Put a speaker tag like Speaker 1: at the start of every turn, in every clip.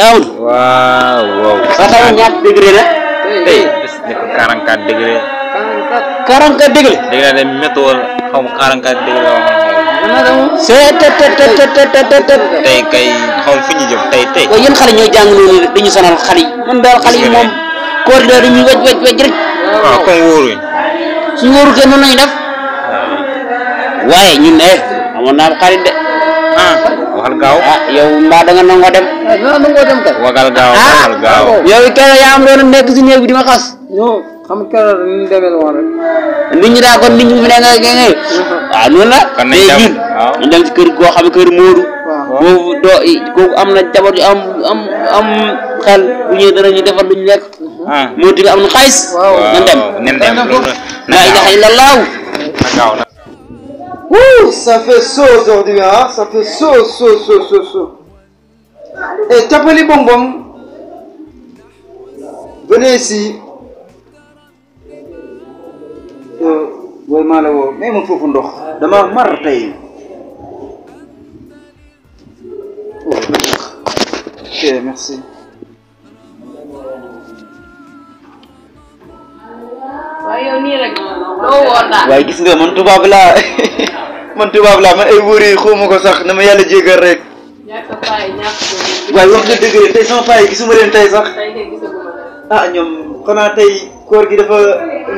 Speaker 1: yow
Speaker 2: waaw waaw
Speaker 1: sa taw ñaat degré la
Speaker 2: tey bis ne ko 44 degré
Speaker 1: 44 degré
Speaker 2: degré de météo xaw 44 degré
Speaker 1: c'est
Speaker 2: tey kay xaw fu ñu jëm tey
Speaker 1: ko yeen xale ñoy jang noonu dañu sonal xale yi man dal xale yi mom corridor dañuy wéj rek
Speaker 2: waaw kon wóoruñ
Speaker 1: suñu wóoru ke noonu lañu def waaye ñun amoon naa xarit de
Speaker 2: waxal gaaw
Speaker 1: yow mbaa da nga nangoo dem nangoo dem kay
Speaker 2: wagal gaaw
Speaker 1: yow kay yaa am doon nekk si néeg bi di ma xas
Speaker 3: non xam keroog ni demel woon rek
Speaker 1: nit ñi daa kon nit ñi fi ne nga waaw noonu la
Speaker 2: kon nañ dem waaw
Speaker 1: ñu dem ci kër goo xam ne kër Moodu boobu doo kooku am na jabar yu am xel bu ñëwee danañu defar lu ñu lekk moo tamit am na xaalis nan dem la ilaha illallah
Speaker 2: gaaw
Speaker 3: Ouh, ça fait chaud aujourd'hui, hein? Ça fait chaud. Et tapez les bonbons. Venez ici. Ouais, malheureux. Mais mon pauvre ndox. Dama mar tay. Ok, merci. waaye gis nga man tubaab laa man ay wóor xawma ko sax na ma yàlla jégal rek waaye wax nga dëgg rek tey sama paay gisuma leen tey sax ah ñoom xanaa tey koor gi dafa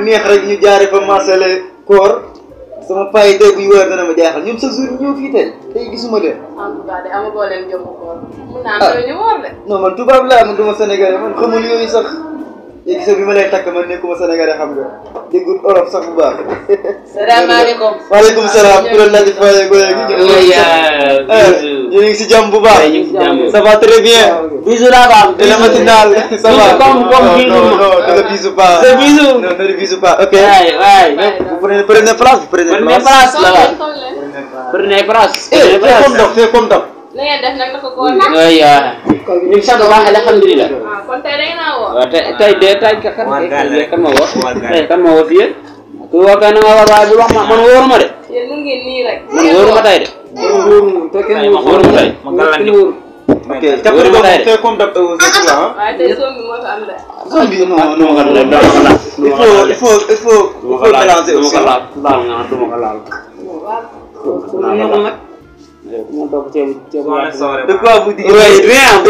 Speaker 3: neex rek ñu jaare fa masale koor sama paay tey buy wër dana ma jaaxal ñoom sa jour ñëw fii tey gisuma leen non man tubaab laa man duma sénégalais man xamul yooyu sax léegi gis nga bi ma lay takk man nekkuma sénégalais xam nga déggul olof sax bu baax.
Speaker 1: salaamaaleykum.
Speaker 3: waaleykum salaam. kuréel laa di fayee ba léegi. ñu ngi si jàmm bu baax. ça va très bien.
Speaker 1: bisou laa ko am.
Speaker 3: de la matinale. ça va
Speaker 1: comme
Speaker 3: non ne le bisou pas.
Speaker 1: c'est bisou.
Speaker 3: non ne le bisou pas ok.
Speaker 1: waay
Speaker 3: vous prenez place vous prenez place.
Speaker 1: prenez place.
Speaker 3: fais comme d'hab.
Speaker 4: na ngeen def nag naka góor gi.
Speaker 1: ñu sant bu baax alhamdulilah.
Speaker 4: kon tey da ngeen a woo.
Speaker 1: waaw tey kan ma woo. kan ma woo fii ku woo kay na nga war waaye bu wax man wóoruma de.
Speaker 4: yéen mu ngi nii rek.
Speaker 1: man wóoruma tey de. wóoruma tey.
Speaker 3: ok capri boobu fais comme d'hab
Speaker 4: waaye tey soom bi moo fi am de.
Speaker 3: soom bi non il faut mélanger aussi. De quoi vous dites?
Speaker 1: Rien.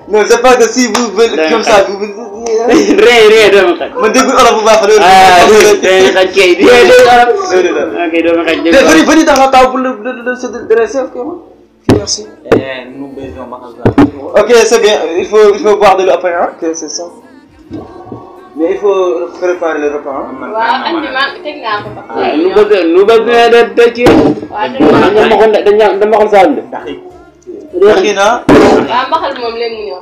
Speaker 3: Non, c'est pas que si vous venez comme ça, vous
Speaker 1: rien dama xaj.
Speaker 3: man déggul olof bu baax
Speaker 1: xaj kay di ok dama xaj.
Speaker 3: Venez dans la table de se dresser, ok? Merci. Ok, c'est bien. Il faut boire de l'eau après, hein? Ok, c'est ça. Mais il faut préparer le repas, hein?
Speaker 4: waaw andi ma teg naa ko.
Speaker 1: nu bëgg de ci. dama xool Saalum de.
Speaker 3: Ndaxi na.
Speaker 4: waaw mbaxal moom léegi mu ñëw.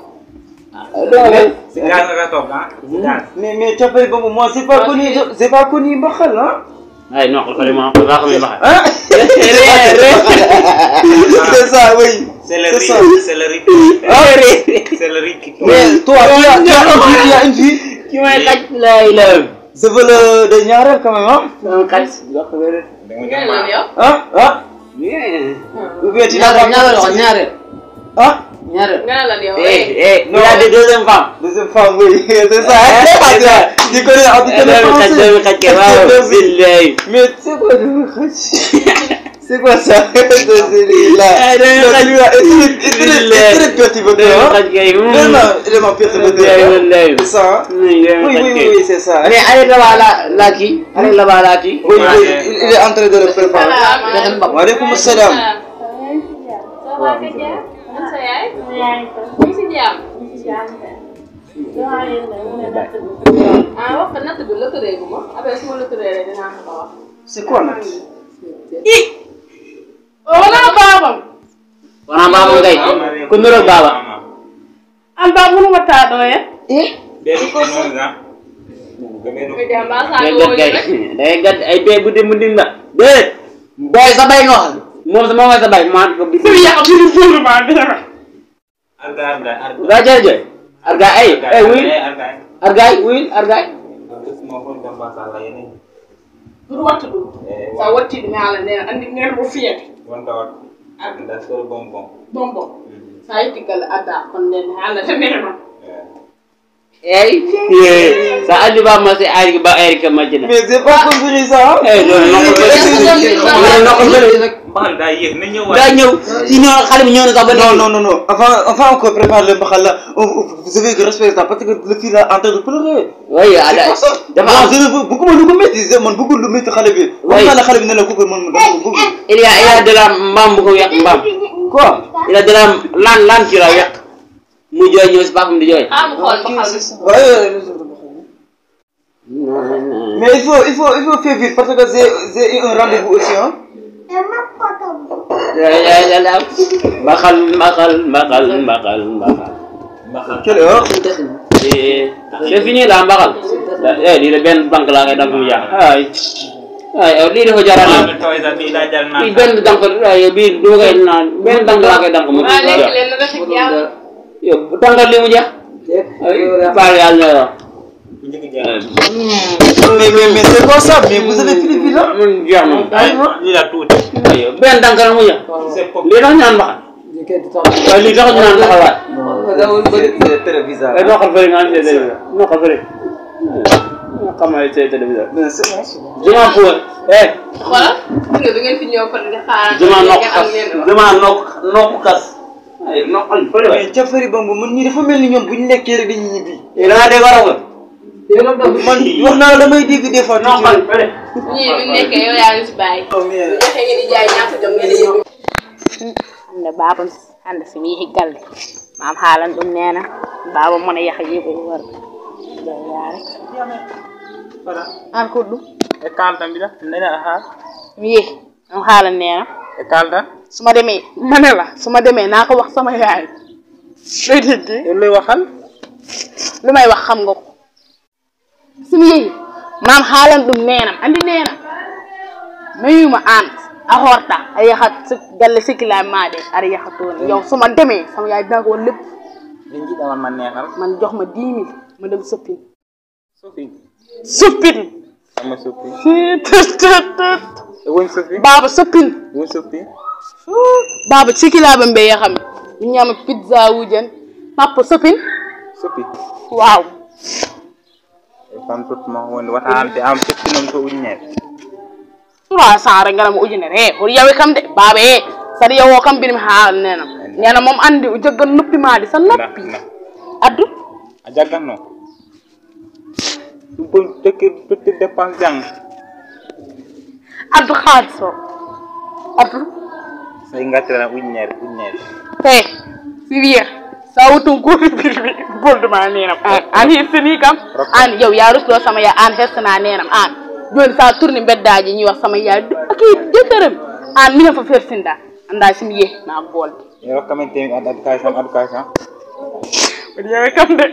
Speaker 3: Mais capri boobu moi c'est pas connu mbaxal, hein?
Speaker 1: ay non vraiment pas xam mbaxal.
Speaker 3: Hein? C'est ça, oui.
Speaker 2: C'est le riz. C'est le riz qui tombe.
Speaker 3: Mais toi, tu as une fille?
Speaker 1: ki may xaj lay la.
Speaker 3: Je veux le de ñaareel quand même, hein?
Speaker 1: xaj.
Speaker 4: ngeen la yow.
Speaker 3: Ah? Ou bien tu l'as
Speaker 1: ñaareel.
Speaker 3: Ah?
Speaker 1: ñaareel.
Speaker 4: ngeen la yow.
Speaker 1: Il a des deuxième femme.
Speaker 3: Deuxième femme, oui, c'est ça. Tu connais français. Mais c'est quoi deuxième xaj? C'est quoi ça? Là. Très perturbateur. Vraiment perturbateur. C'est ça? Oui, c'est ça.
Speaker 1: Mais allez là-bas, là qui? Allez là-bas, là qui?
Speaker 3: Oui, il est en train de le préparer. Wa alaikum salam. C'est quoi natt?
Speaker 4: wala baabam.
Speaker 1: Wana baabam kay. Ku niroog baaba.
Speaker 4: an baa mënu ma taa dooye.
Speaker 1: day gàtt ay tey bu dem la. déedéet. booy sa bay nga wax. moom mooy sa bay maa ko bis. Arga jërëjëf. Arga ay wuyul. Argaay.
Speaker 4: pour wattu sa watti naa la nee andi ngeen ko fiyete bonbon Saya tinggal ada konten hana sama.
Speaker 1: Sa andi ba ma se ari ba ari ka majina.
Speaker 3: Mais c'est pas compris ça.
Speaker 2: Bahal daa yéex na ñëw
Speaker 1: Da ñew ci ñoo xale bi ñëw na sax ba
Speaker 3: Non. Avant qu'on prépare le mahal là, vous avez que respecter ça parce que le fils est en train de pleurer.
Speaker 1: Oui, ada.
Speaker 3: Dafa beaucoup lu ko metti man bëggul lu metti xale bi. Wax na la xale bi ne la ko man bëgg.
Speaker 1: Il y a de la mbam bu ko yak mbam.
Speaker 3: Quoi?
Speaker 1: Il y a de la lan ci la yak. Mu joy ñëw ci papam di joy.
Speaker 4: Am xol ba xal.
Speaker 3: Ouais. Mais il faut faire vite parce que j'ai un rendez-vous aussi hein.
Speaker 1: Bakal.
Speaker 3: Quelle heure?
Speaker 1: C'est fini là bakal. Di la ben bank la ngay dang mu ya. Ay li dafa jaral na.
Speaker 2: toy sa bi daa jar na
Speaker 1: Bi ben dank ay bi do ngay naan ben dank la ngay dank mu.
Speaker 4: Wa nek len na xek ya.
Speaker 1: Yo dangal li mu jeex. Par yalla.
Speaker 3: Mais c'est quoi ça? Mais vous avez fini vite là?
Speaker 1: Mun jeex na.
Speaker 2: lii la tuuti
Speaker 1: Ayo ben dank la mu jeex. Li tax ñaan bakal. Ay li tax ñu naan taxawaat.
Speaker 3: C'est très bizarre.
Speaker 1: Ay nokal fere nga am ci délé. Nokal fere. Kamay ci téléviseur.
Speaker 3: Mais c'est bon.
Speaker 1: Juma pour
Speaker 4: Xoolal nga du ngeen fi ñëw fa di xaar.
Speaker 1: Juma nok kas. Ay nokal fere way.
Speaker 3: Mais Jafari Bambo man ñi dafa melni ñom buñ lekkee rek dañuy ñibbi.
Speaker 1: Da nga dégg wara ko.
Speaker 3: Man wax naa la damay dégg des fois.
Speaker 1: Nokal fere.
Speaker 4: Ñii bu nekkee yow yaa ngi si bàyyi.
Speaker 3: Oh mais
Speaker 4: Joxe ngeen di jaay ñaata jom ngeen di yëngu.
Speaker 5: Hande baba hande so mi yehi galle mam haalan ɗum nena baba mon e yaha yigo worɓe yaare an ko ɗum
Speaker 2: e kaltan mbiɗa nena ha
Speaker 5: mi yehi am haalan nena
Speaker 2: e kaltan
Speaker 5: suma demee manela suma demee naa ko wax sama yaay lay dégg
Speaker 2: yow lay waxal
Speaker 5: lu may wax xam nga ko sumi yehi mam haalan ɗum nenam andi nena mayuma an a horta a yahat galle sikkilaay maade ara yahatoon yow suma demee sama yaay dina ko lépp
Speaker 2: li njiɗa man neexal
Speaker 5: man jox ma 10 000 ma dem soppin
Speaker 2: sofi sama sofi won sofi
Speaker 5: baba soppin
Speaker 2: won sofi
Speaker 5: baba sikkilaay ba mbe yaxam mi ñama pizza wujen papa soppin
Speaker 2: sofi
Speaker 5: waaw
Speaker 2: e fam totma wonde wata hamde am soppinom to uññeede
Speaker 5: 300 rek ngaram ujunere hor yawe kam de baba sadi yawo kam binim haal nena mom andi o joggal noppi maade sa noppi addu
Speaker 2: a jagganno ɗum ko totti dépense jang
Speaker 5: addu xaaliso addu
Speaker 2: so ngattirana uññeede
Speaker 5: si wiya sa wutum goto birmi bolduma nenam an hersini kam an yow ya ruslo sama ya an hersana nenam an joni sa tourni beddaji ñi wax sama yaay ak jëndërëm an mi fa fersinda anda simi ye na bolde
Speaker 2: yo kamante education
Speaker 5: yawe kam de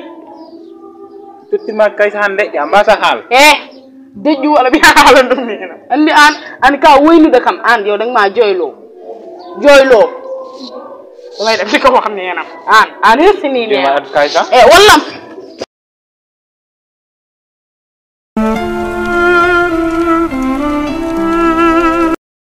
Speaker 2: tottima kaysa hande ya mbasa haal
Speaker 5: dejju wala bi haalan dum nenam andi an ka woynude kam an yow dag ma joylo damay def ko wax nenam an hersini nenam
Speaker 2: education
Speaker 5: wallam